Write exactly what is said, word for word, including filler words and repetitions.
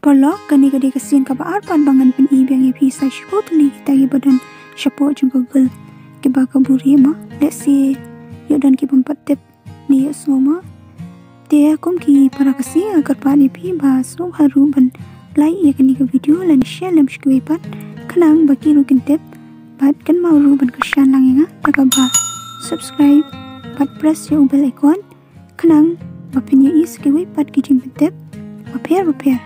Paralok, kane ka dei ka sien kaba ar pat ba ngan pyni biang ïa phi sa shiphew tylli kita kiba don shapoh jong ka Google kiba ka buhrieh mo. Lehse ïoh don ki bym pat tip ne ïohsngew mo. Te kum ki para Khasi, nga kyrpad ïa phi ba sngewbha ruh ban like ïa kane ka video lane share lem sha kiwei pat, khnang ba ki ruh kin tip bad kynmaw ruh ban kyrshan lang ïa nga da kaba subscribe bad press ïa u bell icon, khnang ba phin ïohi sa kiwei pat ki jingpyntip bapher bapher.